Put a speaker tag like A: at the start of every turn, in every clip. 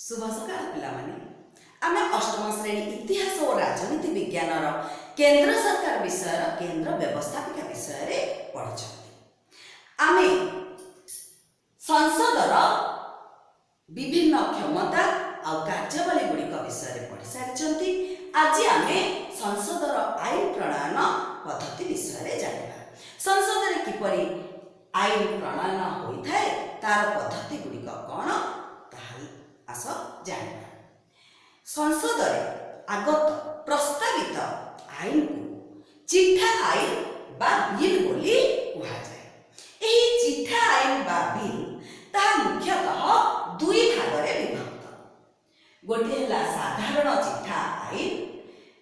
A: ଶୁଭ ସକାଳ ପିଲାମାନେ। ଆମେ ଅଷ୍ଟମ ଶ୍ରେଣୀ ଇତିହାସ ଓ ରାଜନୀତି ବିଜ୍ଞାନର କେନ୍ଦ୍ର ସରକାର ବିଷୟର କେନ୍ଦ୍ର ବ୍ୟବସ୍ଥାପିକା ବିଷୟରେ ପଢ଼ୁଛନ୍ତି। ଆମେ ସଂସଦର ବିଭିନ୍ନ କ୍ଷମତା ଆଉ କାର୍ଯ୍ୟାବଳୀ ଗୁଡ଼ିକ ବିଷୟରେ ପଢ଼ି ସାରିଛନ୍ତି। ଆଜି ଆମେ ସଂସଦର ଆଇନ ପ୍ରଣୟନ ପଦ୍ଧତି ବିଷୟରେ ଜାଣିବା। ସଂସଦରେ କିପରି ଆଇନ ପ୍ରଣୟନ ହୋଇଥାଏ, ତାର ପଦ୍ଧତି ଗୁଡ଼ିକ କ'ଣ, ତାହେଲେ ଆସ ଜାଣିବା। ସଂସଦରେ ଆଗତ ପ୍ରସ୍ତାବିତ ଆଇନକୁ ଚିଠା ଆଇନ ବା ବିଲ୍ ବୋଲି କୁହାଯାଏ। ଏହି ଚିଠା ଆଇନ ବା ବିଲ୍, ତାହା ମୁଖ୍ୟତଃ ଦୁଇ ଭାଗରେ ବିଭକ୍ତ। ଗୋଟିଏ ହେଲା ସାଧାରଣ ଚିଠା ଆଇନ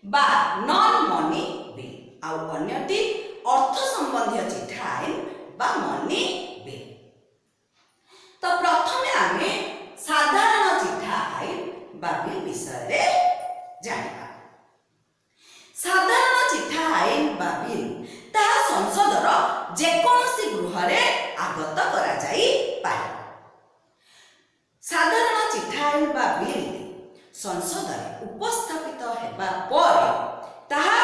A: ବା ନନ୍ ମନି ବିଲ୍, ଆଉ ଅନ୍ୟଟି ଅର୍ଥ ସମ୍ବନ୍ଧୀୟ ଚିଠା ଆଇନ ବା ମନି ବିଲ୍। ତ ପ୍ରଥମେ ଆମେ ସାଧାରଣ ଚିଠା ଆଇନ ବା ବିଲ୍ ବିଷୟରେ ଜାଣିବା। ସାଧାରଣ ଚିଠା ଆଇନ ବା ବିଲ୍, ତାହା ସଂସଦର ଯେକୌଣସି ଗୃହରେ ଆଗତ କରାଯାଇପାରିବ। ସାଧାରଣ ଚିଠା ଆଇନ ବା ବିଲ୍ ସଂସଦରେ ଉପସ୍ଥାପିତ ହେବା ପରେ ତାହା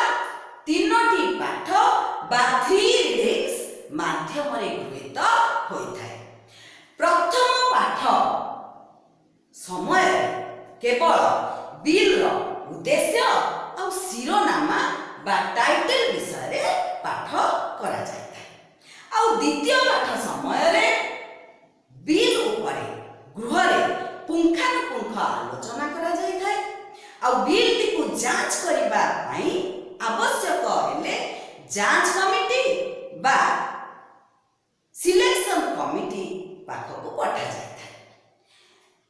A: ତିନୋଟି ପାଠ ବା ଥ୍ରୀ ରିଡିଙ୍ଗସ୍ ମାଧ୍ୟମରେ ଗୃହୀତ ହୋଇଥାଏ। ପ୍ରଥମ ପାଠ ସମୟରେ କେବଳ ବିଲ୍ର ଉଦ୍ଦେଶ୍ୟ ଆଉ ଶିରୋନାମା ବା ଟାଇଟେଲ ବିଷୟରେ ପାଠ କରାଯାଇଥାଏ। ଆଉ ଦ୍ୱିତୀୟ ପାଠ ସମୟରେ ବିଲ୍ ଉପରେ ଗୃହରେ ପୁଙ୍ଖାନୁପୁଙ୍ଖ ଆଲୋଚନା କରାଯାଇଥାଏ। ଆଉ ବିଲ୍ଟିକୁ ଯାଞ୍ଚ କରିବା ପାଇଁ ଆବଶ୍ୟକ ହେଲେ ଯାଞ୍ଚ କମିଟି ବା ସିଲେକ୍ସନ କମିଟି ପାଖକୁ ପଠାଯାଇଥାଏ।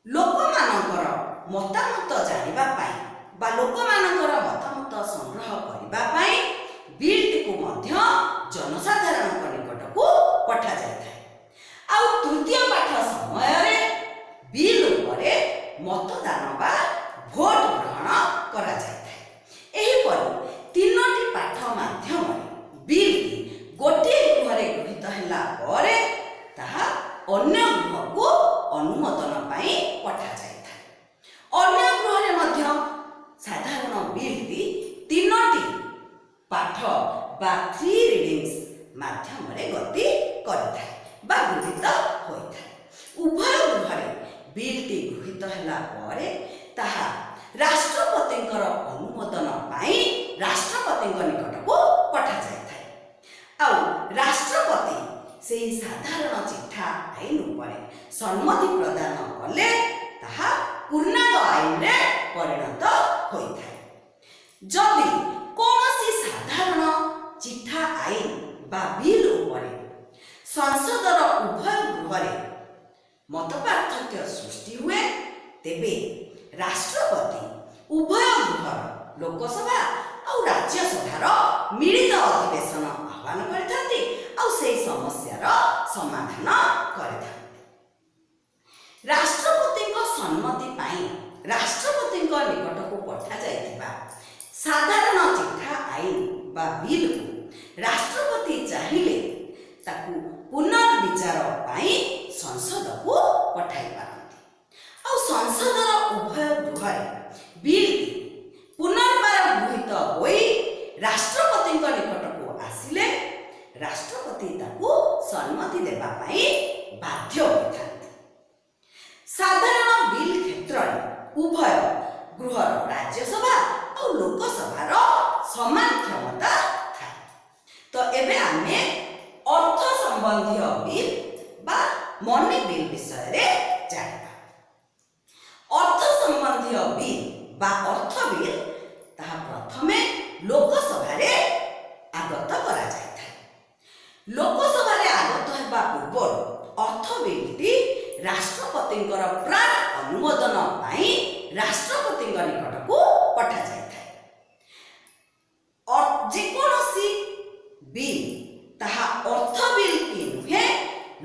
A: ଲୋକମାନଙ୍କର ମତାମତ ଜାଣିବା ପାଇଁ ବା ଲୋକମାନଙ୍କର ମତାମତ ସଂଗ୍ରହ କରିବା ପାଇଁ ବିଲ୍ଟିକୁ ମଧ୍ୟ ଜନସାଧାରଣଙ୍କ ନିକଟକୁ ପଠାଯାଇଥାଏ। ଆଉ ତୃତୀୟ ପାଠ ସମୟରେ ବିଲ୍ ଉପରେ ମତଦାନ ବା ଭୋଟ ଗ୍ରହଣ କରାଯାଇଥାଏ। ଏହିପରି ତିନୋଟି ପାଠ ମାଧ୍ୟମରେ ବିଲ୍ଟି ଗୋଟିଏ ଗୃହରେ ଗୃହୀତ ହେଲା ପରେ ତାହା ଅନ୍ୟ ଗୃହକୁ ଅନୁମୋଦନ ପାଇଁ ପଠାଯାଇଥାଏ। ଅନ୍ୟ ଗୃହରେ ମଧ୍ୟ ସାଧାରଣ ବିଲ୍ଟି ତିନୋଟି ପାଠ ବା ଥ୍ରୀ ରିଡିଙ୍ଗସ୍ ମାଧ୍ୟମରେ ଗତି କରିଥାଏ ବା ଗୃହୀତ ହୋଇଥାଏ। ଉଭୟ ଗୃହରେ ବିଲ୍ଟି ଗୃହୀତ ହେଲା ପରେ ତାହା ରାଷ୍ଟ୍ରପତିଙ୍କର ଅନୁମୋଦନ ପାଇଁ ରାଷ୍ଟ୍ରପତିଙ୍କ ନିକଟକୁ ପଠାଯାଇଥାଏ। ଆଉ ରାଷ୍ଟ୍ରପତି ସେହି ସାଧାରଣ ଚିଠା ଆଇନ ଉପରେ ସମ୍ମତି ପ୍ରଦାନ କଲେ ତାହା ପୂର୍ଣ୍ଣାଙ୍ଗ ଆଇନରେ ପରିଣତ ହୋଇଥାଏ। ଯଦି କୌଣସି ସାଧାରଣ ଚିଠା ଆଇନ ବା ବିଲ୍ ଉପରେ ସଂସଦର ଉଭୟ ଗୃହରେ ମତପାର୍ଥକ୍ୟ ସୃଷ୍ଟି ହୁଏ, ତେବେ ରାଷ୍ଟ୍ରପତି ଉଭୟ ଗୃହର, ଲୋକସଭା ଆଉ ରାଜ୍ୟସଭାର ମିଳିତ ଅଧିବେଶନ ଆହ୍ୱାନ କରିଥାନ୍ତି ଆଉ ସେହି ସମସ୍ୟାର ସମାଧାନ କରିଥାନ୍ତି। ରାଷ୍ଟ୍ରପତିଙ୍କ ସମ୍ମତି ପାଇଁ ରାଷ୍ଟ୍ରପତିଙ୍କ ନିକଟକୁ ପଠାଯାଇଥିବା ସାଧାରଣ ଚିଠା ଆଇନ ବା ବିଲ୍କୁ ରାଷ୍ଟ୍ରପତି ଚାହିଁଲେ ତାକୁ ପୁନର୍ବିଚାର ପାଇଁ ସଂସଦକୁ ପଠାଇ ପାରନ୍ତି। ଆଉ ସଂସଦର ଉଭୟ ଗୃହରେ ବିଲ୍ଟି ପୁନର୍ବାର ଗୃହୀତ ହୋଇ ରାଷ୍ଟ୍ରପତିଙ୍କ ନିକଟକୁ ଆସିଲେ ରାଷ୍ଟ୍ରପତି ତାକୁ ସମ୍ମତି ଦେବା ପାଇଁ ବାଧ୍ୟ ହୋଇଥାନ୍ତି। ସାଧାରଣ ବିଲ୍ କ୍ଷେତ୍ରରେ ଉଭୟ ଗୃହର, ରାଜ୍ୟସଭା ଆଉ ଲୋକସଭାର ସମାନ କ୍ଷମତା ଥାଏ। ତ ଏବେ ଆମେ ଅର୍ଥ ସମ୍ବନ୍ଧୀୟ ବିଲ୍ ବା ମନି ବିଲ୍ ବିଷୟରେ ଜାଣିବା। ଅର୍ଥ ସମ୍ବନ୍ଧୀୟ ବିଲ୍ ବା ଅର୍ଥ ବିଲ୍, ତାହା ପ୍ରଥମେ ଲୋକସଭାରେ ଆଗତ କରାଯାଇଥାଏ। ଲୋକସଭାରେ ଆଗତ ହେବା ପୂର୍ବରୁ ଅର୍ଥ ବିଲ୍ଟି ରାଷ୍ଟ୍ରପତିଙ୍କର ପ୍ରାକ୍ ଅନୁମୋଦନ ପାଇଁ ରାଷ୍ଟ୍ରପତିଙ୍କ ନିକଟକୁ ପଠାଯାଇଥାଏ। ଯେକୌଣସି ବିଲ୍, ତାହା ଅର୍ଥ ବିଲ୍ କି ନୁହେଁ,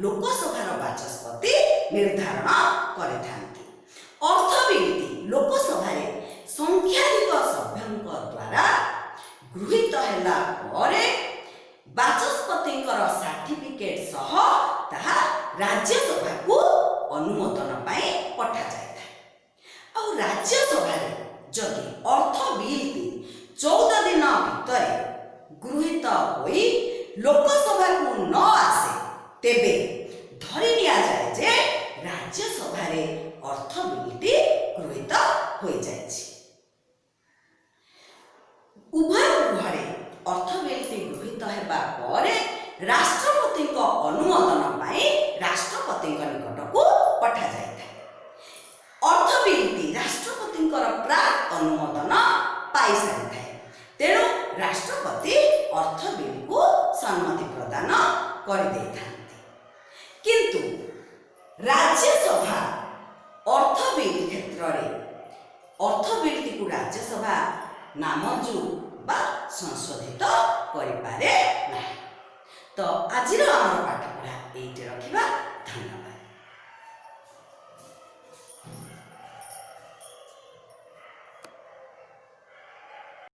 A: ଲୋକସଭାର ବାଚସ୍ପତି ନିର୍ଦ୍ଧାରଣ କରିଥାନ୍ତି। ଅର୍ଥ ବିଲ୍ଟି ଲୋକସଭାରେ ସଂଖ୍ୟାଧିକ ସଭ୍ୟଙ୍କ ଦ୍ୱାରା ଗୃହୀତ ହେଲା ପରେ ବାଚସ୍ପତିଙ୍କର ସାର୍ଟିଫିକେଟ ସହ ତାହା ରାଜ୍ୟସଭାକୁ ଅନୁମୋଦନ ପାଇଁ ପଠାଯାଇଥାଏ। ରାଜ୍ୟସଭାରେ ଯଦି ଅର୍ଥ ବିଲ୍ଟି 14 ଦିନ ଭିତରେ ଗୃହୀତ ହୋଇ ଲୋକସଭାକୁ ନ ଆସେ, ତେବେ ଧରି ନିଆଯାଏ ଯେ ରାଜ୍ୟସଭାରେ ଅର୍ଥ ବିଲ୍ଟି ଗୃହୀତ ହୋଇଯାଇଛି। ଉଭୟ ଗୃହରେ ଅର୍ଥ ବିଲ୍ଟି ଗୃହୀତ ହେବା ପରେ ରାଷ୍ଟ୍ରପତିଙ୍କ ଅନୁମୋଦନ ପାଇଁ ରାଷ୍ଟ୍ରପତିଙ୍କ ନିକଟକୁ ପଠାଯାଇଥାଏ। ଅର୍ଥ ବିଲ୍ଟି ରାଷ୍ଟ୍ରପତିଙ୍କର ପ୍ରାକ୍ ଅନୁମୋଦନ ପାଇସାରିଥାଏ। ତେଣୁ ରାଷ୍ଟ୍ରପତି ଅର୍ଥ ବିଲ୍କୁ ସମ୍ମତି ପ୍ରଦାନ କରିଦେଇଥାନ୍ତି। କିନ୍ତୁ ରାଜ୍ୟସଭା ଅର୍ଥ ବିଲ୍ କ୍ଷେତ୍ରରେ ଅର୍ଥ ବିଲ୍ଟିକୁ ରାଜ୍ୟସଭା ନାମଞ୍ଜୁର ବା ସଂଶୋଧିତ କରିପାରେ ନାହିଁ। ତ ଆଜିର ଆମର ପାଠପଢ଼ା